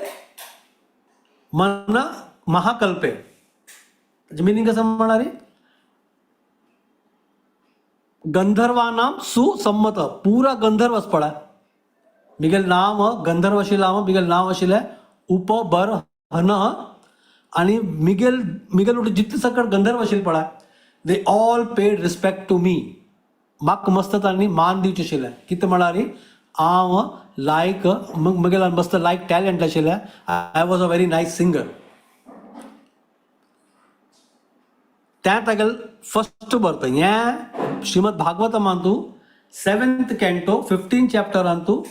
मन महाकल्पे. ताजें मिनींग कसं म्हणणार, गंधर्वानाम सुसम्मत. पुरा गंधर्वच पळय. मिगेल नांव गंधर्व आशिल्लो हांव. मिगेल नांव आशिल्लें उपबर्हन. आनी मिगेल मिगेल उठ जितले सकट गंधर्व आशिल्ले पळय, they all paid respect to me. म्हाका मस्त तांणी मान दिवचें आशिल्लें. कितें म्हळ्यार हांव लायक म्हगेले मस्त लायक टॅलंट आशिल्लें. I was a very nice singer. त्या तागेल फर्स्ट बर्थ हें श्रीमद भागवतमांतू सेवेंथ कॅन्टो 15 चॅप्टरांतू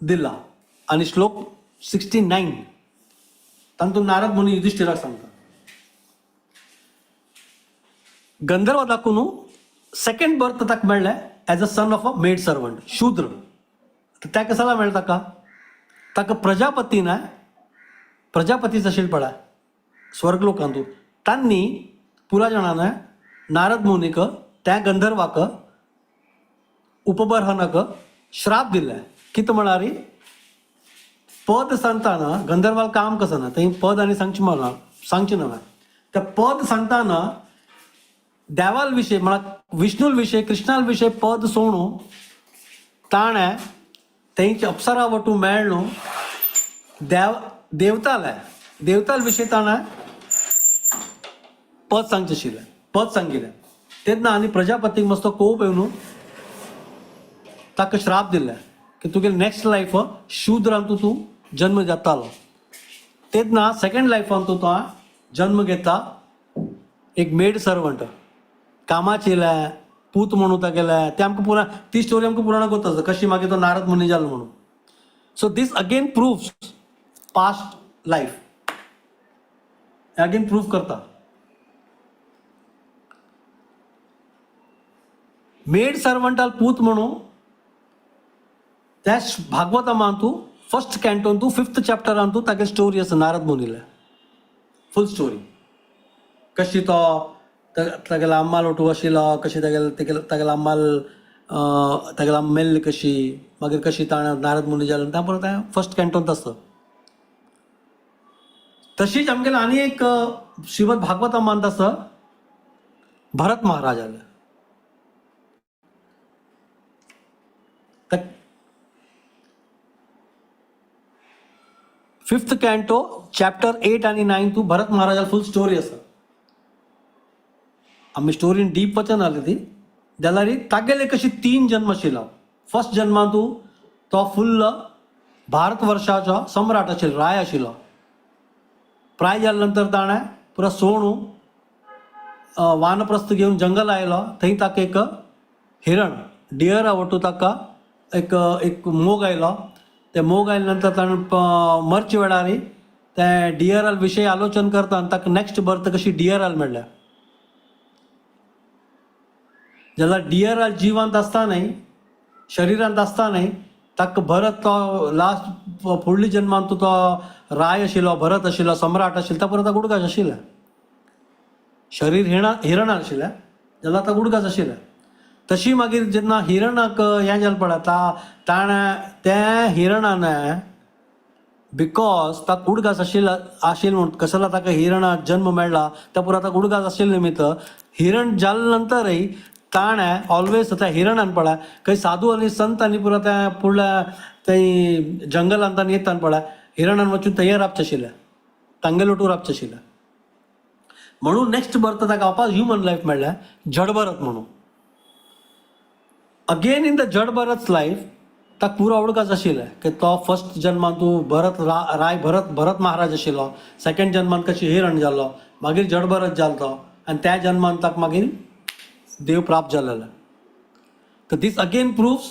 दिला आनी श्लोक 69 तातूंत नारद मुनी युधिष्ठिराक सांगता. गंधर्व दाखोवन सेकंड बर्थ ताका मेळ्ळें as a son of a maid servant, Shudra. त्या कसाला मेळ्ळें ताका? ताका प्रजापतीन, प्रजापतीच आशिल्लें पळय स्वर्ग लोकांतू, तांणी पुरा जाणान नारद मुनीक त्या गंधर्वाक उपबर्हनक श्राप दिले. कितें म्हळ्यार पद सांगताना गंधर्वाल काम कसं ना, थंय पद आनी सांगचें म्हणा सांगचें न्हय, त्या पद सांगताना देवाल विशय म्हळ्यार विष्णूल विशय कृष्णाल विशय पद सोणू ताणें थंयचे अप्सरा वटू मेळ्ळू देव देवताले देवताल विशय ताणें पद सांगचें आशिल्लें, पद सांगिल्लें. तेन्ना आनी प्रजापतीक मस्तो कोप येवन ताका श्राप दिल्ले की तुगेले नेक्स्ट लायफ शूद्रांतू तूं जन्म जातालो. तेन्ना सेकंड लायफान तूं तो जन्म घेता एक मेड सर्वंट, कामाचेलें पूत म्हणून तागेले ते आमकां पुराण ती स्टोरी आमकां पुराणाक गोत आसा कशी मागीर तो नारद मुनी जालो म्हणून. So this again proves past life, again prove करता. मेड सर्वंटाल पूत म्हणून त्या भागवतामान तूं फर्स्ट कॅन्टोन तूं फिफ्थ चॅप्टरान तूं तागे स्टोरी आसा नारद मुनीले फूल स्टोरी, कशी तो तागेलो अम्माल ओटू आशिल्लो, कशी तागेले तेगेले तागेले अम्माल तागेले अम्मा मेल्ली कशी, मागीर कशी ताणें नारद मुनी जालें, त्या परत तें फर्स्ट कॅन्टोन आसता. तशीच आमगेले आनी एक श्रीमद भागवतामांत आसा भरत महाराजाले. फिफ्थ कॅन्टो चॅप्टर 8 आनी 9 तूं भरत महाराजाल फूल स्टोरी आसा. आमी स्टोरीन डीप वचन आसली ती जाल्यार तागेले कशी 3 जन्म आशिल्लो. फर्स्ट जन्मांत तो फुल्ल भारतवर्षाचो सम्राट आशिल्लो, राय आशिल्लो. प्राय जाल्या नंतर ताणें पुरा सोणू वानप्रस्थ घेवन जंगल आयलो. थंय ताका एक हिरण डियर आवडटू ताका एक एक मोग आयलो. ते मोग आयल्या नंतर ताणें मरचे वेळार ते डियरा विशय आलोचन करता आनी ताका नेक्स्ट बर्थ कशी डियराल मेळ्ळ्या. जाल्यार डियराल जिवांत आसता न्हय, शरिरांत आसता न्हय, ताका भरत तो लास्ट फुडल्या जन्मांत तो राय आशिल्लो, भरत आशिल्लो, सम्राट आशिल्लो, त्या परत ताका उडगास आशिल्लें. शरीर हिरण आशिल्लें जाल्यार ताका उडगास आशिल्लें. तशी मागीर जेन्ना हिरणाक हें जालें पळय, ताणें त्या हिरणान because ताका उडगास आशिल्लो आशिल्लो म्हूण कसलो ताका हिरणाक जन्म मेळ्ळा त्या पुरा ताका उडगास आशिल्ले निमित्त हिरण जाले नंतरय ताणें ऑलवेज त्या हिरणान पळय खंय साधू आनी संत आनी पुरा त्या फुडल्या थंय जंगलांत आनी येता पळय हिरणान वचून थंय राबचें आशिल्लें, तांगेलो टूर राबचें आशिल्लें. म्हणून नेक्स्ट बर्थ ताका वापस ह्युमन लायफ मेळ्ळें जडभरत म्हणून. Again in the Jadbharat life ताका पुरो उडगास आशिल्लें की तो फर्स्ट जन्मान तूं भरत राय भरत भरत महाराज आशिल्लो, सेकंड जन्मान कशी हिरण जालो, मागीर जडभरत जालो तो, आनी त्या जन्मान ताका मागीर देव प्राप्त जालेलो. तर this again proves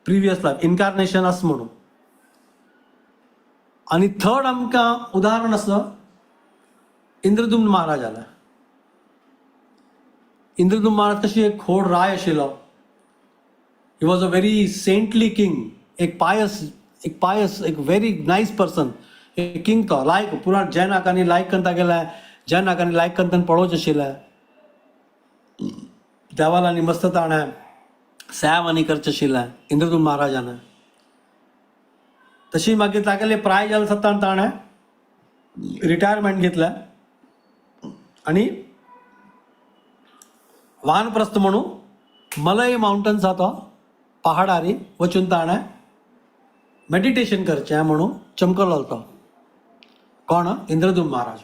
previous life incarnation आसा म्हणून. आनी थर्ड आमकां उदाहरण आसा इंद्रदुम्न महाराजालें. इंद्रदुम्न महाराज कशी एक खोड राय आशिल्लो. He was a very saintly king, एक पायस, एक पायस, एक व्हेरी नायस पर्सन, एक किंग तो लायक पुरा जैनाक आनी लायक करता गेले, जैनाक आनी लायक करता पळोवचें आशिल्लें. देवाला आनी मस्त ताणें सेव आनी करचें आशिल्लें इंद्रदुम्न महाराजान. तशी मागीर तागेले प्राय जालें सत्तान ताणें रिटायरमेंट घेतलें आनी वानप्रस्थ म्हणून मलय माउंटन्स आहा तो पहाडारी वचून ताणें मेडिटेशन करचें म्हणून चमकलो तो. कोण? इंद्रदुम्न महाराज.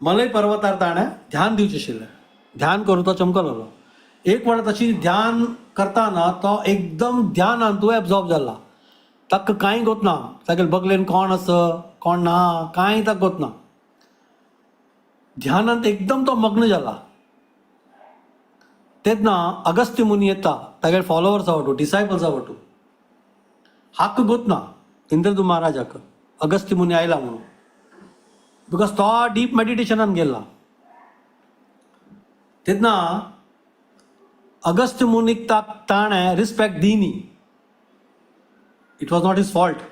मलय पर्वतार ताणें ध्यान दिवचें आशिल्लें, ध्यान करून तो चमकलो. एक वेळा तशी ध्यान करताना तो एकदम ध्यानान तूं एब्जॉर्ब जाला, ताका कांय गोत ना, तागेले बगलेन कोण आसा कोण ना कांय ताका गोत ना, ध्यानांत एकदम तो मग्न जाला. तेन्ना अगस्त्य मुनी येता, तागेले फॉलोवर्सा वाटू, डिसायपल्सा वाटू, हाक गोत ना इंद्रदुम्न महाराजाक अगस्त्य मुनी आयला म्हणून, because तो डीप मेडिटेशनान गेला. तेन्ना अगस्त्य मुनीक ताणें रिस्पेक्ट दिनी. It was not his fault,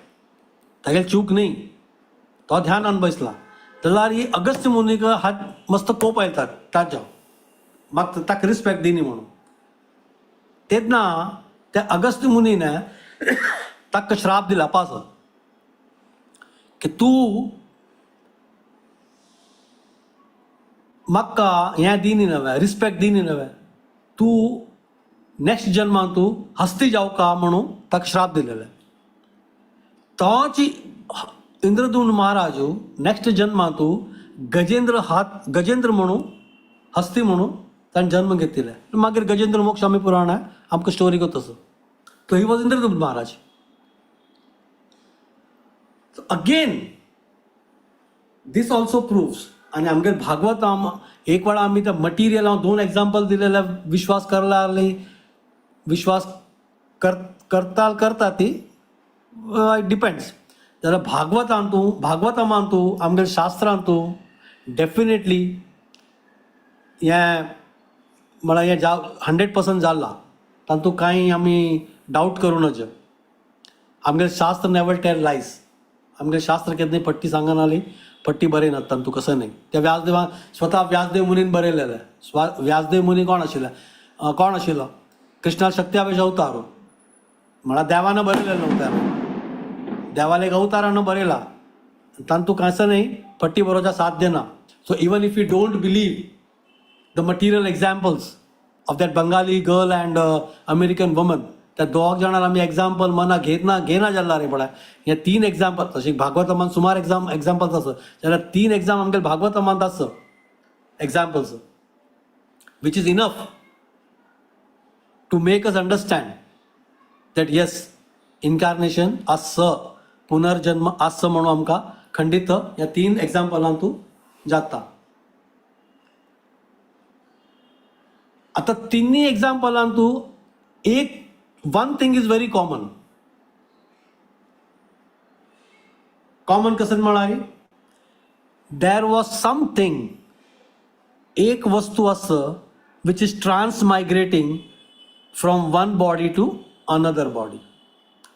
तागेली चूक न्ही, तो ध्यानान बसला. जाल्यार ही अगस्त्य मुनीक हात मस्त कोप आयता ताजो, म्हाका ताका रिस्पेक्ट दिनी म्हणून. तेन्ना त्या अगस्त्य मुनीन ताका श्राप दिला पास की तूं म्हाका हें दिनी नवें, रिस्पेक्ट दिनी नवें, तूं नेक्स्ट जन्मान तूं हस्ती जावका म्हणून ताका श्राप दिलेलें. तोच इंद्रदुम्न महाराज नेक्स्ट जन्मान तूं गजेंद्र हात गजेंद्र म्हणून हस्ती म्हणून ताणें जन्म घेतिल्ले. मागीर गजेंद्र मोक्ष आमी पुराण आमकां स्टोरी गोत आसा. तो he was Indradyumna Maharaj. Again this also proves आनी आमगेर भागवत एक वेळा आमी ते मटिरियल हांव दोन एग्जाम्पल दिलेले विश्वास करला विश्वास करता करता ती it depends. जाल्यार भागवतान तूं, भागवतमान तूं, आमगेर शास्त्रान तूं डेफिनेटली हें म्हळ्यार हें जा 100% जाला, तातूंत कांय आमी डावट करूं नज. आमगेर शास्त्र नेवर टेल लायज. आमगेर शास्त्र केन्नाय फट्टी सांगना, फट्टी बरयनात, तातूंत कसं न्ही. त्या व्यासदेवा स्वता व्यासदेव मुनीन बरयलेलें. व्यासदेव मुनी कोण आशिल्ले? कोण आशिल्लो? कृष्णा शक्त्यावेश अवतार म्हळ्यार देवान बरयलेलें न्हू त्यानं, देवाले एक अवतारान बरयला, तातूंत कांयच न्ही फट्टी बरोवच्या साध्य ना. So even if you don't believe the material examples of that Bengali girl and American woman, त्या दोग जाणांक आमी एग्जाम्पल मना घेतना घेना जाला रे पळय. हे तीन एग्जाम्पल तशी भागवतमान सुमार एग्जाम्पल्स आसा, जाल्यार तीन एग्जाम आमगे भागवतमांत आसा examples, which is enough to make us understand that yes, incarnation आस्स, पुनर्जन्म आस्स म्हणून आमकां खंडीत ह्या तीन एग्जाम्पलांतू जाता. आतां तिन्ही एग्जाम्पलांतू एक one thing is very common. Common कसं म्हळ्यार there was something, एक वस्तू आसा which is transmigrating from one body to another body.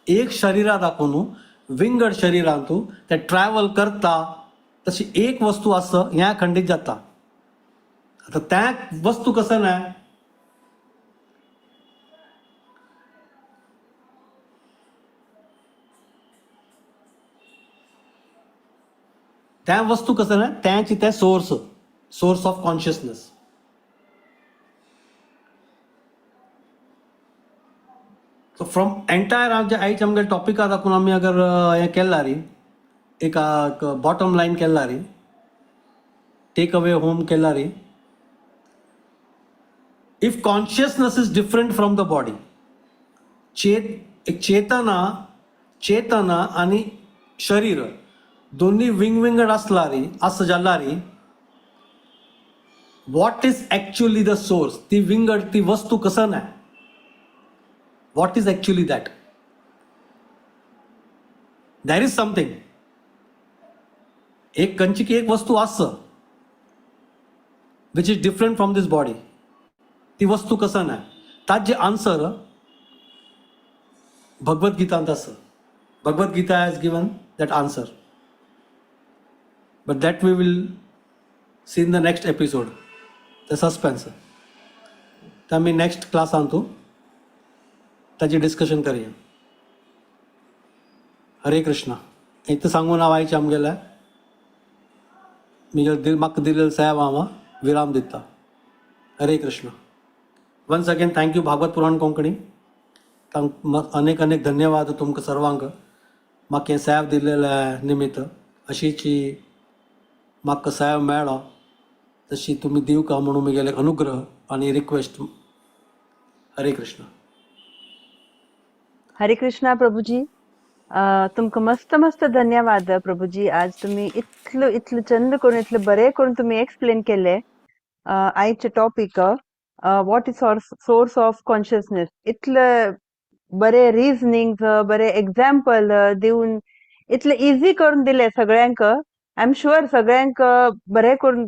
एक शरीरा दाखोवन विंगड शरीरांतू ते ट्रॅवल करता, तशी एक वस्तू आसा ह्या खंडीत जाता. आतां त्या वस्तू कसं ना, त्या वस्तू कसं ना, त्याची त्या source, source of consciousness. So from entire आमच्या आयज आमगे टॉपिका दाखोवन आमी अगर हें केला रे, एक बॉटम लायन केला रे, टेक अवे होम केला रे, if consciousness is different from the body, एक चेतना, चेतना आनी शरीर दोन्ही विंगविंगड असला रे, असं जाला रे, what is actually the source? ती विंगड ती वस्तू कसं नाही, what is actually that? There is something, एक कंची की एक वस्तू असं which is different from this body, ती वस्तू कसं नाही. ताजे आन्सर भगवद्गीतांत असं, Bhagavad Gita has given that answer, but that we will see in the next episode. The suspense तर आमी नेक्स्ट क्लासान तूं ताची डिस्कशन करूया. हरे कृष्णा. इथं सांगून हांव आयचें आमगेलें म्हगेलें म्हाका दिलेलें सेवा हांव विराम दिता. Hare Krishna. Once again thank you Bhagavat Puran Konkani. अनेक अनेक धन्यवाद तुमकां सर्वांक म्हाका हें सेव दिल्लें निमित्त. अशीची म्हाका सेव मेळ्ळो तशी तुमी दिवका म्हणून म्हगेले अनुग्रह आनी रिक्वेस्ट. हरे कृष्ण. हरे कृष्णा प्रभुजी. तुमकां मस्त मस्त धन्यवाद प्रभुजी. आज तुम्ही इतलो इतलो चंद करून इतले बरे करून तुम्ही एक्सप्लेन केले आयचे topic, what is source of consciousness. इतले बरे रिजनिंग, बरे एग्जाम्पल दिवन इतले इजी करून दिले सगळ्यांक. I am sure सगळ्यांक बरे करून.